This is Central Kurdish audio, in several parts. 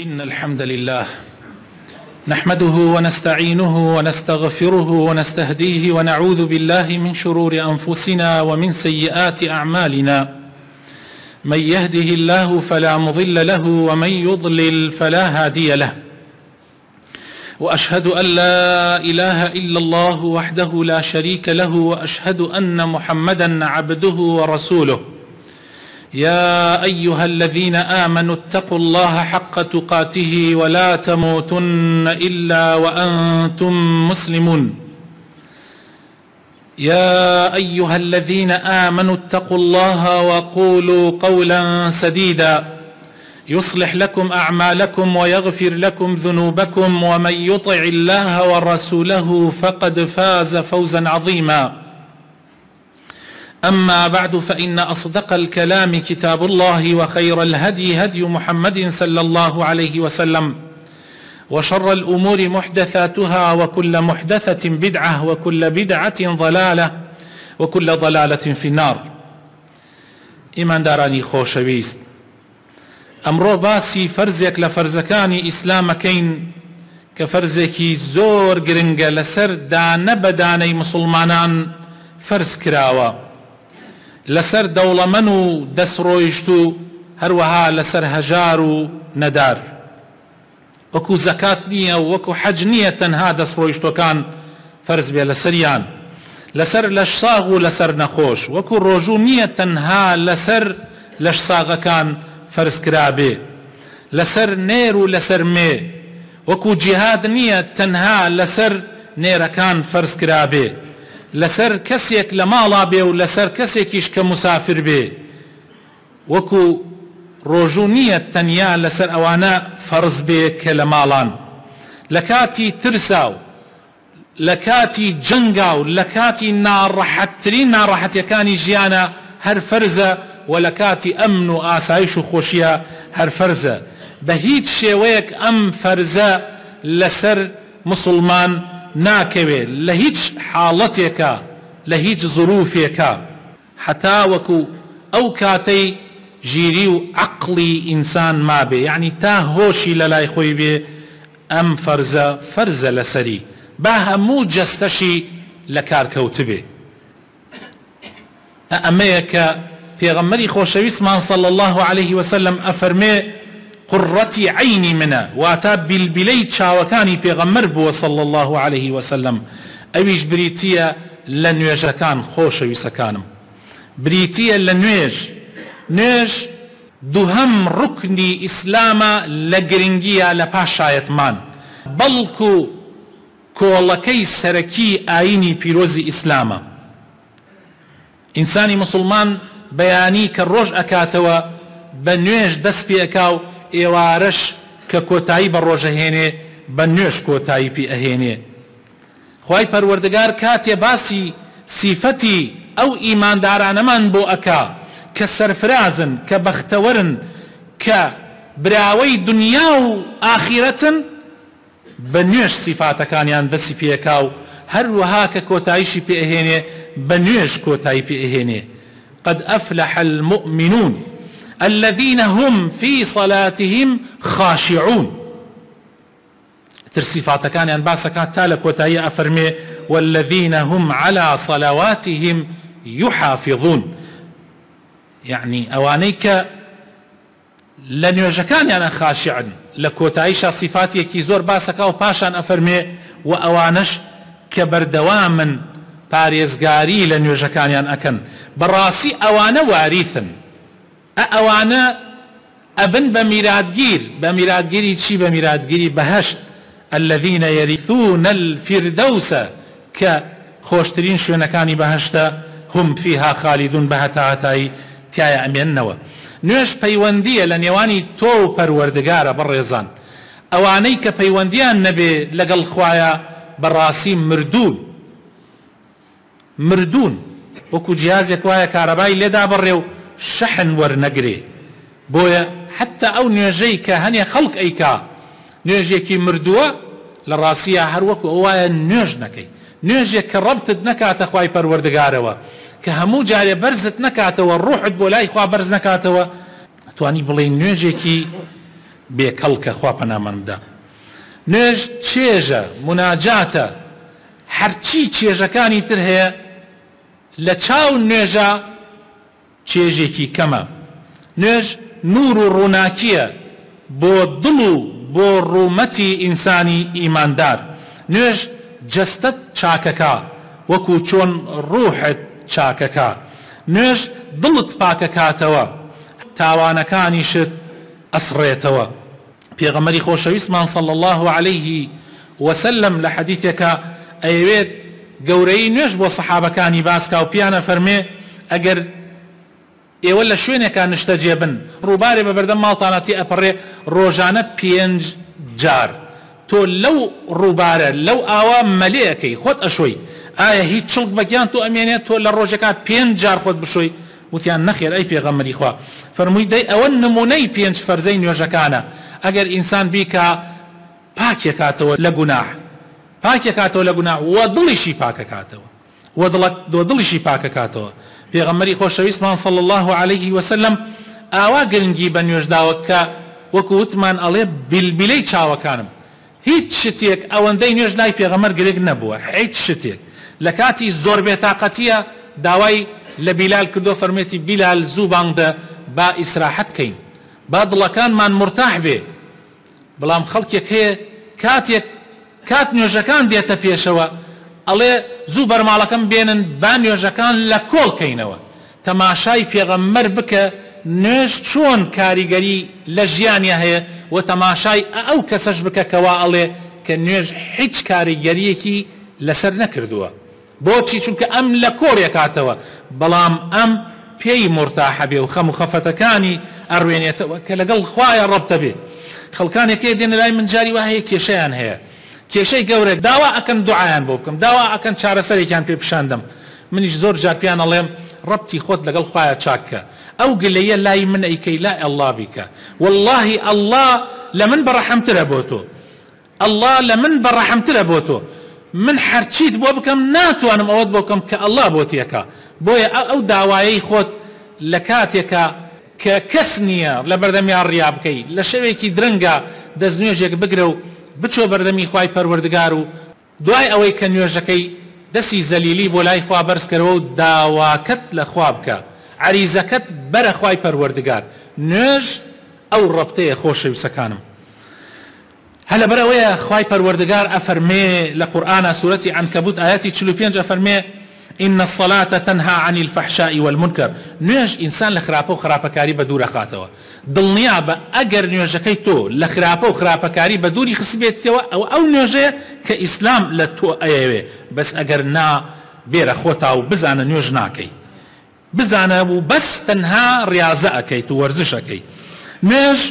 إن الحمد لله نحمده ونستعينه ونستغفره ونستهديه ونعوذ بالله من شرور أنفسنا ومن سيئات أعمالنا من يهده الله فلا مضل له ومن يضلل فلا هادي له وأشهد أن لا إله إلا الله وحده لا شريك له وأشهد أن محمدا عبده ورسوله يا أيها الذين آمنوا اتقوا الله حق تقاته ولا تموتن إلا وأنتم مسلمون يا أيها الذين آمنوا اتقوا الله وقولوا قولا سديدا يصلح لكم أعمالكم ويغفر لكم ذنوبكم ومن يطع الله ورسوله فقد فاز فوزا عظيما أما بعد فإن أصدق الكلام كتاب الله وخير الهدي هدي محمد صلى الله عليه وسلم وشر الأمور محدثاتها وكل محدثة بدعة وكل بدعة ضلالة وكل ضلالة في النار. ئیماندارانی خۆشەویست، ئەمڕۆ باسی فەرزێک لە فەرزەکانی ئیسلامەکەین کە فەرزێکی زۆر گرنگە لەسەر دانە بە دانەی موسڵمانان فەرز کراوە، لەسەر دەوڵەمەن و دەستڕۆیشتوو، هەروەها لەسەر هەژار و نەدار. وەکو زەکات نییە و وەکو حەج نییە تەنها دەستڕۆیشتووەکان فەرز بێ لەسەریان، لەسەر لەشساغ و لەسەر نەخۆش، وەکو ڕۆژوو نییە تەنها لەسەر لەشساغەکان فەرز کرابێ، لەسەر نێر و لەسەر مێ، وەکو جیهاد نییە تەنها لەسەر نێرەکان فەرز کرابێ، لەسەر کەسێک لە ماڵا بێ و لەسەر کەسێکیش کە موسافر بێ، وەکو ڕۆژوو نییە تەنیا لەسەر ئەوانە فەرز بێ کە لە ماڵان. لە کاتی ترسا و لە کاتی جەنگا و لە کاتی ناڕەحەتترین ناڕەحەتیەکانی ژیانا هەر فەرزە و لە کاتی ئەمن و ئاسایش و خۆشیا هەر فەرزە. بە هیچ شێوەیەک ئەم فەرزە لەسەر موسڵمان ناکەوێ لە هیچ حاڵەتێکا لە هیچ زروفێکا. هەتاوەکو ئەو کاتەی ژیری و عەقڵی ئینسان مابێ یەعنی تا هۆشی لەلای خۆی بێ ئەم فەرزە فەرزە لەسەری با هەموو جەستەشی لەکار کەوتبێ. ئە ئەمەیە کە پێغەمبەری خۆشەویستمان صلی اللە علیه وسلم ئەفەرمێ قوڕەتی عەینی منە واتا بیلبیلەی چاوەکانی پێغەمبەر بووە صلی اللە علیه وسلم ئەویش بریتیە لە نوێژەکان خۆشەویسەکانم بریتیە لە نوێژ نوێژ دوهەم ڕوکنی ئیسلامە لە گرنگیا لە پاش شایەتمان بەڵکو کۆڵەکەی سەرەکی ئاینی پیرۆزی ئیسلامە ئینسانی موسڵمان بەیانی کە ڕۆژ ئەکاتەوە بە نوێژ دەست پێ ئەکا و ئێوارەش کە کۆتایی بە ڕۆژ ئەهێنێ بە نوێژ کۆتایی پێ ئەهێنێ. خوای پەروەردگار کاتێ باسی سیفەتی ئەو ئیماندارانەمان بۆ ئەکا کە سەرفرازن، کە بەختەوەرن، کە براوەی دونیا و ئاخیرەتن، بە نوێژ سیفاتەکانیان دەسی پێ ئەکا و هەروەها کە کۆتاییشی پێ ئەهێنێ بە نوێژ کۆتایی پێ ئەهێنێ، قد افلح المومنون الذین هم فی صلاتهم خاشعون. ئیتر سیفاتەکانیان باس ئەکات تا لە کۆتاییا ئەفەرموێ، والذین هم علی صلواتهم یحافظون، یەعنی ئەوانەی کە لە نوێژەکانیانا خاشعن، لە کۆتاییشا سیفاتیەکی زۆر باس ئەکا و پاشان ئەفەرموێ، وە ئەوانەش کە بەردەوامن پارێزگاری لە نوێژەکانیان ئەکەن، بەڕاسی ئەوانە واریثن، ئە ئەوانە ئەبن بە میراتگیر، بە میراتگیری چی؟ بە میراتگیری بەهەشت، الذین یرثون الفردوس، کە خۆشترین شوێنەکانی بەهەشتە، هم فیها خالدون، بە هەتاهەتایی تیایا ئەمێننەوە. نوێژ پەیوەندییە لە نێوانی تۆ و پەروەردگارە بەڕێزان. ئەوانەی کە پەیوەندییان نەبێ لەگەڵ خوایا بەڕاسی مردوون. مردوون وەکو جیهازێک وایە کارەبای لێ دابڕێ و شەحن وەرنەگرێ بۆیە حەتتا ئەو نوێژەی کە هەنێ خەڵک ئەیکا نوێژێکی مردووە لە ڕاستیا هەر وەکو ئەوە وایە نوێژ نەکەی نوێژێک کە ڕەبتت نەکاتە خوای پەروەردگارەوە کە هەموو جارێ بەرزت نەکاتەوە ڕوحت بۆ لای خوا بەرز نەکاتەوە ئەتوانی بڵێی نوێژێکی. بێ کەڵکە خوا پەنامان بدا. نوێژ چێژە، موناجاتە، هەرچی چێژەکانی تر هەیە لە چاو نوێژا چێژێکی کەمە. نوێژ نوور و ڕووناکییە بۆ دڵ و بۆ ڕوومەتی ئینسانی ئیماندار. نوێژ جەستەت چاکەکا وەکو چۆن ڕوحت چاکەکا. نوێژ دڵت پاکەکاتەوە، تاوانەکانیشت ئەسڕێتەوە. پێغەمبەری خۆشەویستمان صلی اللە علیه وسلم لە حەدیثێکا ئەیەوێت گەورەیی نوێژ بۆ سەحابەکانی باس کا و پێیان ئەفەرموێ، ئەگەر ئێوە لە شوێنێکا نشتەجێ بن ڕووبارێ بە بەردەم ماڵتانا تێ ئەپەڕێ ڕۆژانە پێنج جار تۆ لەو ڕووبارە لەو ئاوە مەلێ ئەکەی خۆت ئەشۆی ئایا هیچ چڵک بە گیان تۆ ئەمێنێ تۆ لە ڕۆژێکا پێنج جار خۆت بشۆی وتیان نەخێر ئەی پێغەمبەری خوا فەرمووی دەی ئەوە نموونەی پێنج فەرزەی نوێژەکانە ئەگەر ئینسان بیکا پاکیەکاتەوە لە گوناح پاکیەکاتەوە لە گوناح وە دڵیشی پاکەکاتەوە وە دڵیشی پاکەکاتەوە پێغەمبەری خۆشەویستمان صلی اللە علیه وسلم ئاوا گرنگی بە نوێژ داوە کە وەکو وتمان ئەڵێ بیلبیلەی چاوەکانم هیچ شتێک ئەوەندەی نوێژ لای پێغەمبەر گرنگ نەبووە هیچ شتێک لە کاتی زۆر بێتاقەتیە داوای لە بیلال کردووە فەرموویەتی بیلال زوو بانگ دە با ئیسراحەت کەین با دڵەکانمان مورتاح بێ بەڵام خەڵکێک هەیە کاتێک کات نوێژەکان دێتە پێشەوە ئەڵێ زوو بەرماڵەکەم بێنن با نوێژەکان لە کۆڵ کەینەوە تەماشای پێغەمبەر بکە نوێژ چۆن کاریگەری لە ژیانیا هەیە وە تەماشای ئەو کەسەش بکە کەوا ئەڵێ کە نوێژ هیچ کاریگەریەکی لەسەر نەکردووە بۆچی چونکە ئەم لە کۆڵی ئەکاتەوە بەڵام ئەم پێی مورتاحە بێ و خەم و خەفەتەکانی ئەڕوێنێتەوە کە لەگەڵ خوایە ڕەبتە بێ خەڵکانێک هەیە دێنە لای من جاری وا هەیە کێشەیان هەیە کێشەی گەورە داوا ئەکەن دوعایان بۆ بکەم داوا ئەکەن چارەسەرێکیان پێ پیشان دەم منیش زۆر جار پێیان ئەڵێم ڕەبتی خۆت لەگەڵ خوایە چاک کە ئەو گلەیە لای من ئەیکەی لای اللە بیکە واللەهی اللە لە من بەڕەحمترە بۆ تۆ اللە لە من بەڕەحمترە بۆ تۆ من هەرچیت بۆ بکەم ناتوانم ئەوەت بۆ بکەم کە اللە بۆتی ئەکا بۆیە ئەو داوایەی خۆت لە کاتێکا کە کەس نیە لەبەردەمیا ڕیا بکەی لە شەوێکی درەنگا دەستنوێژێک بگرە و بچۆ بەردەمی خوای پەروەردگار و دوای ئەوەی کە نوێژەکەی دەسی زەلیلی بۆ لای خوا بەرز کەرەوە و داواکەت لە خوا بکە عەریزەکەت بەرە خوای پەروەردگار نوێژ ئەو ڕەبتەیە خۆشەویسەکانم هەر لەبەر ئەوەیە خوای پەروەردگار ئەفەرمێ لە قورئانا سورەتی عەنکەبوت ئایەتی 45 ئەفەرمێ، ان الصلاة تنهی عن الفحشاء والمنکر، نوێژ ئینسان لە خراپە و خراپەکاری بەدوور ئەخاتەوە، دڵنیابە ئەگەر نوێژەکەی تۆ لە خراپە و خراپەکاری بەدووری خستبێتیەوە ئەوە ئەو نوێژەیە کە ئیسلام لە تۆ ئەیەوێ، بەس ئەگەر نا بێرە خۆتا و بزانە نوێژ ناکەی. بزانە و بەس تەنها ڕیازە ئەکەیت و وەرزش ئەکەی. نوێژ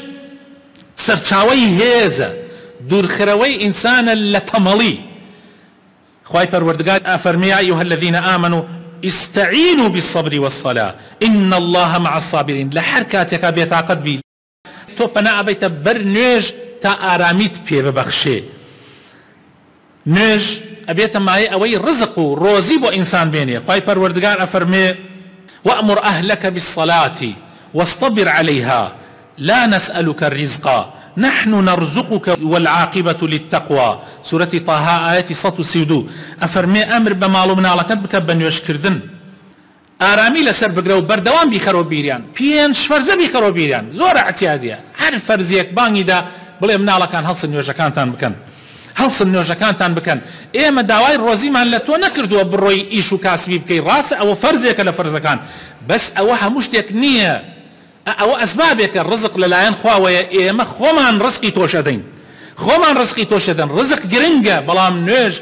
سەرچاوەی هێزە، دوورخەرەوەی ئینسانە لە تەمەڵی. خوای پەروەردگار ئەفەرمێ، یا ایها الذین آمنوا استعینوا بالصبر والصلاة ان اللە مع الصابرین، لە هەر کاتێکا بێتاقەت بی، تۆ پەنا ئەبەیتە بەر نوێژ تا ئارامیت پێ ببەخشێ. نوێژ ئەبێتە مایەی ئەوەی ڕزق و ڕۆزی بۆ ئینسان بێنێ، خوای پەروەردگار ئەفەرموێ، وأمر أهلک بالصلاة واصطبر علیها لا نسألک رزقا نحن نرزقک والعاقبە للتقوی، سورەتی طه ئایەتی 132، ئەفەرموێ ئەمر بە ماڵ و مناڵەکەت بکە بە نوێژکردن، ئارامی لەسەر بگرە و بەردەوام بیخەرەوە بیریان پێنج فەرزە بیخەرەوە بیریان زۆر ئەعتیادیە هەر فەرزێک بانگی دا بڵێ مناڵەکان هەڵسن نوێژەکانتان بکەن هەڵسن نوێژەکانتان بکەن ئێمە داوای ڕۆزیمان لە تۆ نەکردووە بڕۆی ئیش و کاسبی بکەی ڕاستە ئەوە فەرزێکە لە فەرزەکان بەس ئەوە هەموو شتێک نییە ئەوە ئەسبابێکە ڕزق لەلایەن خواوەیە ئێمە خۆمان ڕزقی تۆش ئەدەین خۆمان ڕزقی تۆش ئەدەن ڕزق گرنگە بەڵام نوێژ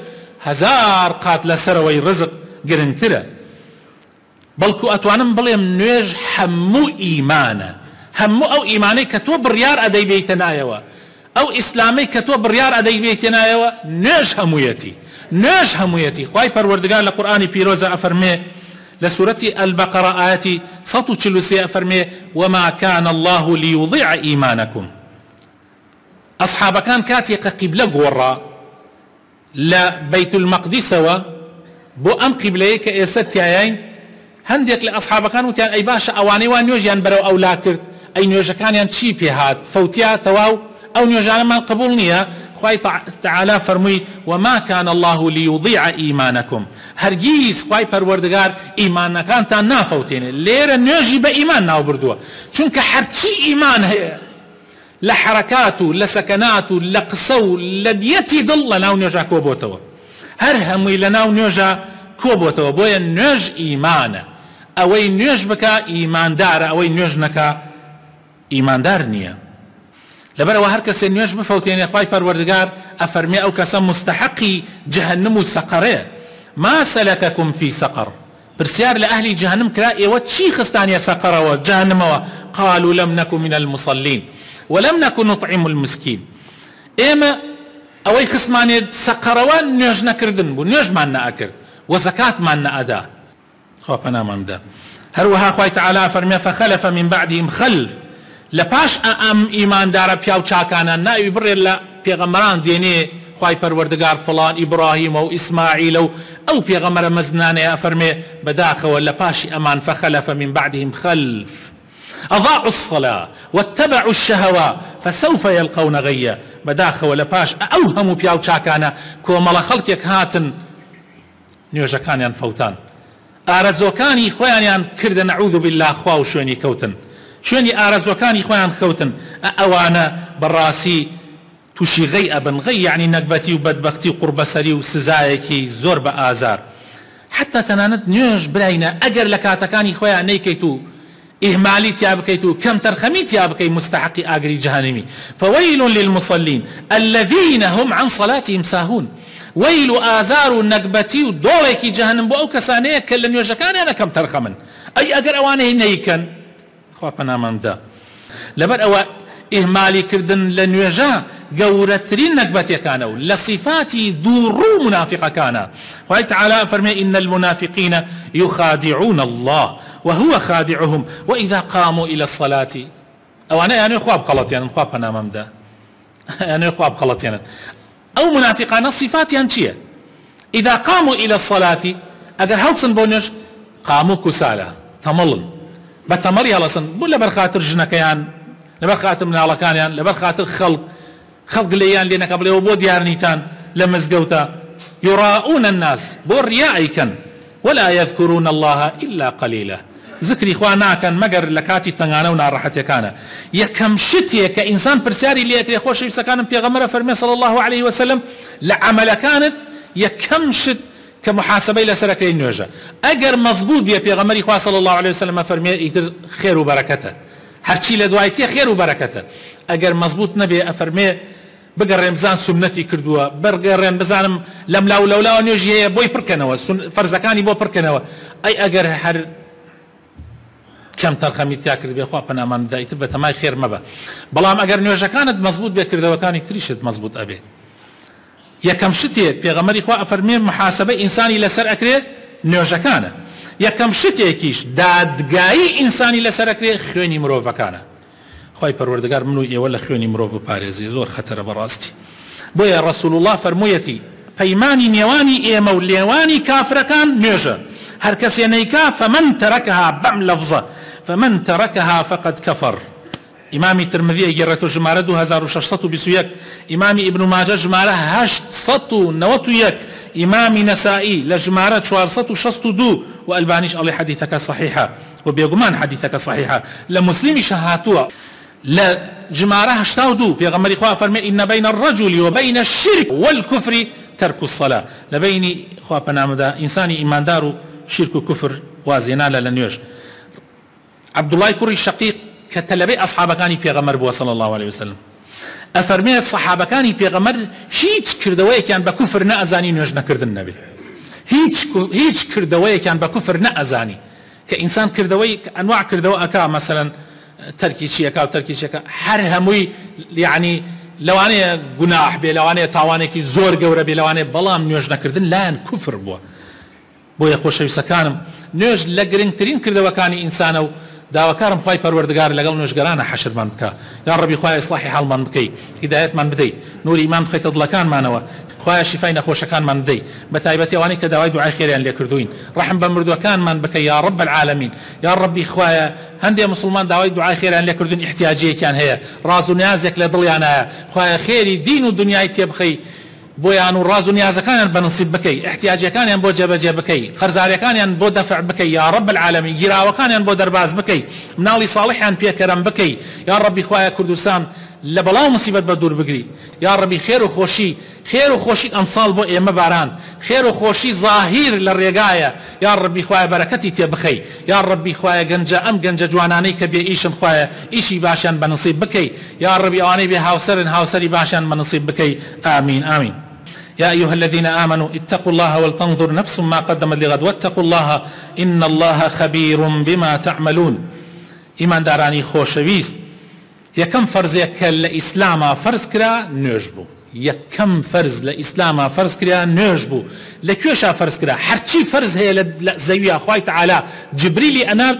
هەزار قات لەسەرەوەی ڕزق گرنگترە بەڵکو ئەتوانم بڵێم نوێژ هەموو ئیمانە هەموو ئەو ئیمانەی کە تۆ بڕیار ئەدەی بێیتە نایەوە ئەو ئیسلامەی کە تۆ بڕیار ئەدەی بێیتە نایەوە نوێژ هەموویەتی نوێژ هەموویەتی خوای پەروەردگار لە قورئانی پیرۆزا ئەفەرموێ لە سورەتی البقرە ئایەتی 143 ئەفەرموێ وما کان اللە لیضیع ایمانکم ئەسحابەکان کاتێ کە قیبلە گۆڕا لە بەیت المەقدیسەوە بۆ ئەم قیبلەیەی کە ئێستا تیایاین، هەندێک لە ئەسحابەکان وتیان ئەی باشە ئەوانەی وا نوێژیان بەرەو ئەولا کرد ئەی نوێژەکانیان چی پێ هات فەوتیا تەواو؟ ئەو نوێژانەمان قبوڵ نییە؟ خوای تعالی فەرمووی، وما کان اللە لیضیع ایمانکم، هەرگیز خوای پەروەردگار ئیمانەکانتان نافەوتێنێ، لێرە نوێژی بە ئیمان ناوبردووە، چونکە هەرچی ئیمان هەیە لە حەرەکات و لە سەکەنات و لە قسە و لە نیەتی دڵ لەناو نوێژا کۆبۆتەوە، هەر هەمووی لەناو نوێژا کۆبۆتەوە، بۆیە نوێژ ئیمانە، ئەوەی نوێژ بکا ئیماندارە، ئەوەی نوێژ نەکا ئیماندار نییە. لەبەرئەوە هەرکەسێ نوێژ بفەوتێنێ خوای پەروەردگار ئەفەرمێ ئەو کەسە موستەحەقی جەهەنم و سەقەرەیە، ما سلککم فی سقر، پرسیار لە ئەهلی جەهەنم کرا ئێوە چی خستانیە سەقەرەوە، جەهەنمەوە، قالوا لم نک من المصلین ولم نک نطعم المسکین، ئێمە ئەوەی خستمانیە سەقەرەوە نوێژ نەکردن بوو، نوێژمان نەئەکرد و زەکاتمان نەئەدا. خوا پەنامان بدا. هەروەها خوای تەعالا ئەفەرمێ فخلف من بعدهم خلف لە پاش ئەم ئیماندارە پیاو چاکانە ناوی بڕێ لە پێغەمبەران دێنێ خوای پەروەردگار فڵان ئیبڕاهیمە و ئیسماعیلە و ئەو پێغەمبەرە مەزنانەیە ئەفەرمێ بەداخەوە لە پاشی ئەمان فخلف من بعدهم خلف اضاعوا الصلاة واتبعوا الشهوات فسوف یلقون غیا بەداخەوە لە پاش ئەو هەموو پیاو چاکانە کۆمەڵە خەڵکێک هاتن نوێژەکانیان فەوتان ئارەزوەکانی خۆیانیان کردە نعوذ باللە خوا و شوێنی کەوتن شوێنی ئارەزوەکانی خۆیان کەوتن ئە ئەوانە بەڕاسی توشی غەی ئەبن غەی یەعنی نەگبەتی و بەدبەختی و قوڕبەسەری و سزایەکی زۆر بە ئازار حەتا تەنانەت نوێژ براینە ئەگەر لە کاتەکانی خۆیان نەیکەیت و ئیهمالی تیا بکەیت و کەمتەرخەمی تیا بکەی موستەحەقی ئاگری جەهەنمی، فویل للمصلین الذین هم عن صلاتهم ساهون، وەیل و ئازار و نەگبەتی و دۆڵێکی جەهەنم بۆ ئەو کەسانەیە کە لە نوێژەکانیانە کەمتەرخەمن، ئەی ئەگەر ئەوانەی نەیکەن خوا پەنامان بدا. لەبەر ئەوە ئیهمالی کردن لە نوێژا گەورەترین نەگبەتیەکانە و لە سیفاتی دووڕوو مونافیقەکانە، خوای تەعالا ئەفەرمێ ان المنافقین یخادعون اللە وهو خادعهم واذا قاموا الی الصلاة ئەوانە ئەیانەوێ خوا بخەڵەتێنن خوا پەنامان بدا ئەیانەوێ خوا بخەڵەتێنن ئەو مونافیقانە سیفاتیان چییە اذا قاموا الی الصلاة ئەگەر هەڵسن بۆ نوێژ قاموا کوسالا تەمەڵن بە تەمەڵی هەڵەسن بۆ لەبەر خاتر ژنەکەیان لەبەر خاتر مناڵەکانیان لەبەر خاتر خەڵک خەڵک گلەییان لێ نەکا بڵێ بۆ دیار نیتان لە مزگەوتا یراءون الناس بۆ ڕیا ئەیکەن ولا یذکرون اللە الا قلیلا زکری خوا ناکەن مەگەر لە کاتی تەنگانە و ناڕەحەتیەکانا یەکەم شتێ کە ئینسان پرسیاری لێ ئەکرێ خۆشەویستەکانم پێغەمبەر ئەفەرمێ صلی اللە علیه وسلم لە عەمەلەکانت یەکەم شت کە محاسبەی لەسەر ئەکرێ نوێژە ئەگەر مەزبوط بێ پێغەمبەری خوا صلی اللە علیه وسلم ئەفەرمێ ئیتر خێر و بەرەکەتە هەرچی لە دوای تێ خێر و بەرەکەتە ئەگەر مەزبوت نەبێ ئەفەرمێ بگەڕێن بزان سوننەتی کردووە بگەڕێن بزانم لەملا و لەولاوە نوێژی هەیە بۆی پڕکەنەوە فەرزەکانی بۆ پڕکەنەوە ئەی ئەگەر هەر کەم تەرخەمی تیا کردبێ خوا پەنامان بدا ئیتر بەتەمای خێر مەبە بەڵام ئەگەر نوێژەکانت مەزبوت بێ کردەوەکانی تریشت مەزبوت ئەبێ. یەکەم شتێ پێغەمبەری خوا ئەفەرموێ محاسەبەی ئینسانی لەسەر ئەکرێ نوێژەکانە، یەکەم شتێکیش دادگایی ئینسانی لەسەر ئەکرێ خوێنی مرۆڤەکانە، خوای پەروەردگار من و ئێوە لە خوێنی مرۆڤ بپارێزێ زۆر خەتەرە بەڕاستی، بۆیە ڕەسول اللە فەرموویەتی پەیمانی نێوانی ئێمە و لێوانی کافرەکان نوێژە، هەرکەسێ نەیکا فمن ترکها بەم لەفزە فمن ترکها فقد کفر. ئیمامی ترمذی ئەیگێڕێتەوە ژمارە 2621، ئیمامی ئیبن ماجە ژمارە 891، ئیمامی نەسائی لە ژمارە 462 و ئەلبانیش ئەڵێ حەدیثەکە صەحیحە و بێگومان حەدیثەکە صەحیحە لە موسلیمیش هاتووە لە ژمارە 82 پێغەمبەری خوا ئەفەرمێ ان بین الرجل و بین الشرک والکفر ترک الصلاة لە بەینی خوا پەنامدا ئینسانی ئیماندار و شیرک و کوفر وازهێنانە لە نوێژ. عەبدوڵای کوڕی شەقیق کە تەلەبەی ئەسحابەکانی پێغەمبەر بووە صلی اللە علیە وسلم ئەفەرمێ سەحابەکانی پێغەمبەر هیچ کردەوەیەکیان بە کوفر نەئەزانی نوێژ نەکردن نەبێ هیچ هیچ کردەوەیەکیان بە کوفر نەئەزانی کە ئینسان کردەوەی ئەنواع کردەوە ئەکا مەسەلەن تەرکی چی ئەکا و تەرکی چی ئەکا هەر هەمووی یەعنی لەوانەیە گوناح بێ لەوانەیە تاوانێکی زۆر گەورە بێ لەوانەیە بەڵام نوێژ نەکردن لایان کوفر بووە بۆیە خۆشەویستەکانم نوێژ لە گرنگترین کردەوەکانی ئینسانە و داواکارم خوای پەروەردگار لەگەڵ نوێژگەرانە حەشرمان بکا یاڕەبی خوایە ئیسڵاحی حاڵمان بکەی هیدایەتمان بدەی نوری ئیمان بخەیتە دڵەکانمانەوە خوایە شیفای نەخۆشەکانمان بدەی بەتایبەتی ئەوانەی کە داوای دوعای خێریان لێکردووین ڕەحم بە مردووەکانمان بکە یاڕب العالمین یاڕەبی خوایە هەندێ موسڵمان داوای دوعای خێریان لێکردوون ئیحتیاجیەکیان هەیە ڕاز و نیازێک لە دڵیانایە خوایە خێری دین و دونیای تێبخەی بۆیان و ڕاز و نیازەکانیان بە نسیب بکەی ئیحتیاجەکانیان بۆ جێبەجێ بکەی قەرزارەکانیان بۆ دەفع بکەی یا رب العالمین گیراوەکانیان بۆ دەرباز بکەی مناڵی ساڵحیان پێ کەرەم بکەی یا ڕەبی خوایە کوردستان لە بەڵا و موسیبەت بە دوور بگری یا ڕەبی خێر و خۆشی خێر و خۆشیت ئەمساڵ بۆ ئێمە باراند خێر و خۆشی زاهیر لە ڕێگایە یا ڕەبی خوایە بەرەکەتی تێ بخەی یا ڕەبی خوایە گەنجە ئەم گەنجە جوانانەی کە بێ ئیشن خوایە ئیشی باشیان بە نسیب بکەی یا ڕەبی ئەوانەی بێ هاوسەرن هاوسەری باشیان بە نسیب بکەی آمین آمین يا أيها الذين آمنوا اتقوا الله ولتنظر نفس ما قدمت لغد واتقوا الله إن الله خبير بما تعملون. ئیماندارانی خۆشەویست یەکەم فەرزێک کە لە ئیسلاما فەرز کرا نوێژ بوو. یەکەم فەرز لە ئیسلاما فەرز کرا نوێژ بوو. لە کوێشا فەرز کرا؟ هەرچی فەرز هەیە لە زەویا خوای تەعالا جبریلی ئەنارد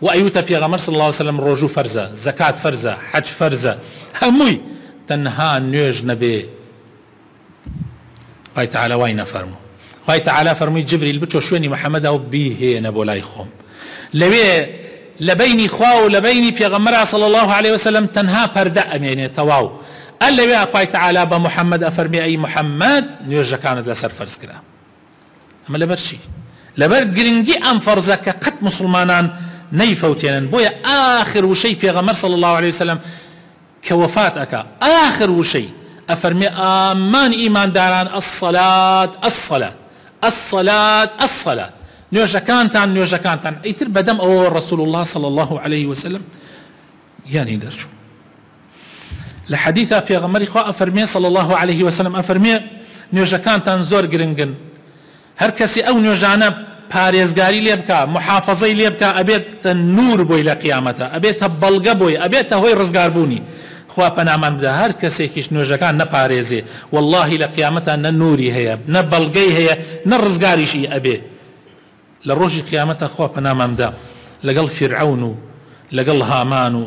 و ئەیوتە پێغەمبەر صلی اللە علیە وسلم ڕۆژوو فەرزە، زەکات فەرزە، حەج فەرزە، هەمووی تەنها نوێژ نەبێ. خوای تەعالا وای نەفەرموو. خوای تەعالا فەرمووی جبریل بچۆ شوێنی محەمەدا و بیهێنە بۆ لای خۆم. لەوێ لە بەینی خوا و لە بەینی پێغەمبەرا صلی اللە علیە وسلم تەنها پەردە ئەمێنێ تەواو. ئە لەوێ خوای تەعالا بە محەمەد ئەفەرمێ ئەی محەمەد نوێژەکانت لەسەر فەرز کرا. ئەمە لەبەر چی؟ لەبەر گرنگی ئەم فەرزە کە قەت موسڵمانان نەیفەوتێنن. بۆیە ئاخر وشەی پێغەمبەر صلی اللە علیە وسلم کە وەفات ئەکا ئاخر وشەی ئەفەرمێ ئامان ئیمانداران الصلاة الصلاة الصلاة الصلاة نوێژەکانتان نوێژەکانتان. ئیتر بەدەم ئەوەوە رسول اللە صلی اللە علیه وسلم گیانی دەرچوو. لە حەدیثا پێغەمبەری خوا ئەفەرمێ صلی اللە علیه وسلم ئەفەرمێ نوێژەکانتان زۆر گرنگن، هەر کەسی ئەو نوێژانە پارێزگاری لێ بکا محافەزەی لێ بکا ئەبێتە نور بۆی لە قیامەتا، ئەبێتە بەڵگە بۆی، ئەبێتە هۆی ڕزگاربوونی. خوا پەنامان بدا هەر کەسێکیش نوێژەکان نەپارێزێ وەڵاهی لە قیامەتا نە نوری هەیە نە بەڵگەی هەیە نە ڕزگاریشی ئەبێ لە ڕۆژی قیامەتا. خوا پەنامان بدا لەگەڵ فیرعەون و لەگەڵ هامان و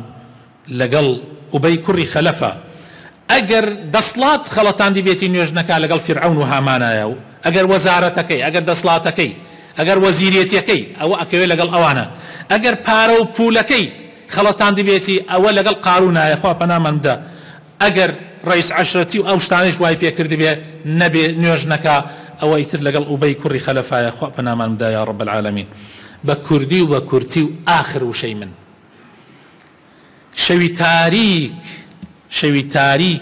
لەگەڵ ئوبەی کوڕی خەلەفە. ئەگەر دەسڵات خەڵەتاندی بێتی نوێژ نەکا لەگەڵ فیرعەون و هامانایە و ئەگەر وەزارەتەکەی ئەگەر دەسڵاتەکەی ئەگەر وەزیرێتیەکەی ئەوە ئەکەوێ لەگەڵ ئەوانە ئەگەر پارە و پولەکەی خەڵەتاندبێتی ئەوە لەگەڵ قارونایە خوا پەنامان بدا ئەگەر ڕەئیس عەشرەتی و ئەو شتانەیش وای پێ کردبێ نەبێ نوێژ نەکا ئەوە ئیتر لەگەڵ ئوبەی کوڕی خەلەفایە خوا پەنامان بدا یا رب العالمین. بە کوردی و بە کورتی و ئاخر وشەی من شەوی تاریک شەوی تاریک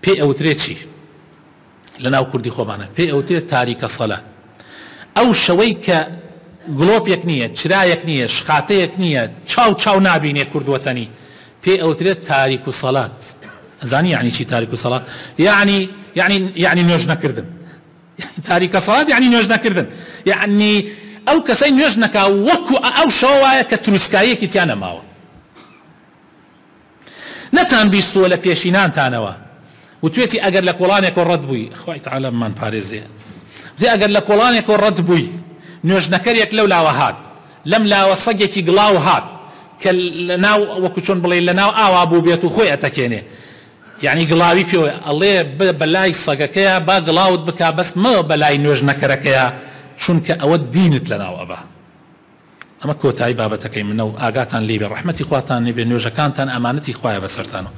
پێی ئەوترێ چی لەناو کوردی خۆمانە پێی ئەوترێ تاریکە سەلات ئەو شەوەی کە گڵۆپێک نییە چرایەک نییە شخاتەیەک نییە چاو چاو نابینێ کورد وەتەنی پێی ئەوترێت تاریک و سەلات ئەزانی یعنی چی تاریک و سەلات یعنی یعنی یعنی نوێژ نەکردن تاریکە سەلات یعنی نوێژ نەکردن یعنی ئەو کەسەی نوێژ نەکا وەکو ئەو شەوە وایە کە تروسکاییەکی تیا نەماوە. نەتان بیستووە لە پێشینانتانەوە وتوێتی ئەگەر لە کۆڵانێکەوە ڕەت بووی، خوای تەعالا بمان پارێزێ، وتی ئەگەر لە کۆڵانێکەوە ڕەت بووی نوێژنەکەرێک لەو لاوە هات لەم لاوە سەگێکی گڵاو هات کە لەناو وەکو چۆن بڵێی لەناو ئاوا بووبێت و خۆی ئەتەکێنێ یەعنی گڵاوی پێوەیە ئەڵێ بە بەلای سەگەکەیا با گڵاوت بکا بەس مەوە بەلای نوێژنەکەرەکەیا چونکە ئەوە دینت لەناو ئەبا. ئەمە کۆتایی بابەتەکەی منە و ئاگاتان لێی بێ ڕەحمەتی خواتان لێ بێ نوێژەکانتان ئەمانەتی خوایە بەسەرتان و.